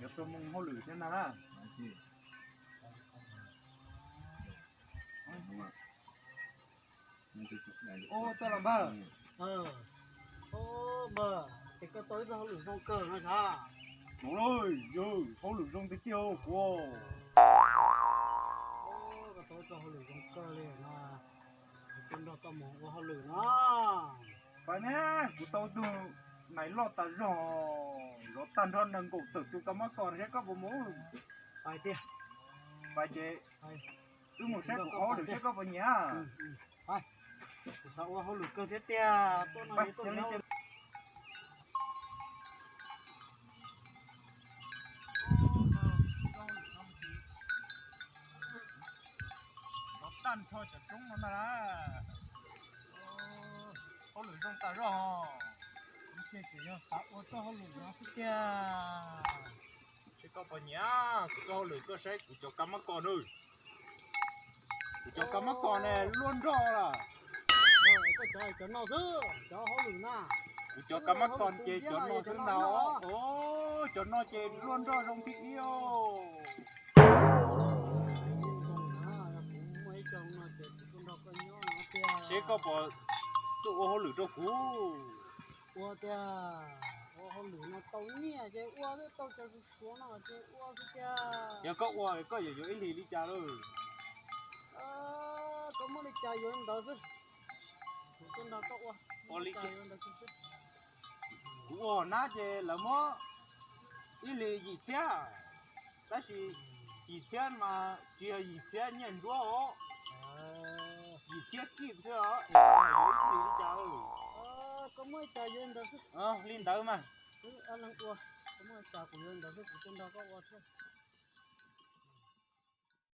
Tso moo hauj lwm thiab na. Ua tau los npawg. Npawg, ces koj tau ib txoj hauj lwm zoo kawg no sav. Yog, hauj lwm zoo tiag tiag kuv. Koj tau ib txoj hauj lwm zoo kawg li no, kuv tuaj nrog koj mus ua hauj lwm no. Pais ne, kuv tau tug nais loj tas zog, zov tag nrho nees nkaum tawm tus kab mob kos no saib koj puas mus. Pais tiag. Pais ces wb mus saib kuv ua hauj lwm saib koj puas nyiam. Kuv xav ua hauj lwm kawg thiab tiag, tuaj no tuaj no. Zov tag nrho cov roob no ntag na. Hauj lwm zoo tas zog. Kuv ces yog xav ua txoj hauj lwm no xwb tiag. Seb koj puas nyiam kuv txoj hauj lwm, koj saib kuv cov kab mob kos na. Kuv cov kab mob kos ne luaj nroj lawm. Koj cov, cov no xwb, cov hauj lwm na. Kuv cov kab mob kos ces cov no xwb ntag. Cov no ces luaj nroj zoo thib ib. Seb koj puas tuaj ua hauj lwm rau kuv. Ua tiag, ua hauj lwm no tau nyiaj ces ua xwb, tau cov suav no ces ua xwb tiag. Yog koj ua koj yuav yuav ib hlis li cas lawm? Koj muab li cas yuav li ntawd xwb. Kuv tuaj nrog koj ua, ua li cas yuav li ntawd xwb. Kuv ua hauv nab ces lawv muab ib hlis yim txhiab, tab sis yim txhiab mas tsis yog yim txhiab nyiaj ntsuab os. Yim txhiab kib xwb os, es koj yuav ib hlis li cas? Koj muab li cas yuav li ntawd xwb. Li ntawd mas. Wb ob leeg ua, koj muab li cas kuv yuav li ntawd xwb, kuv tuaj nrog koj ua xwb.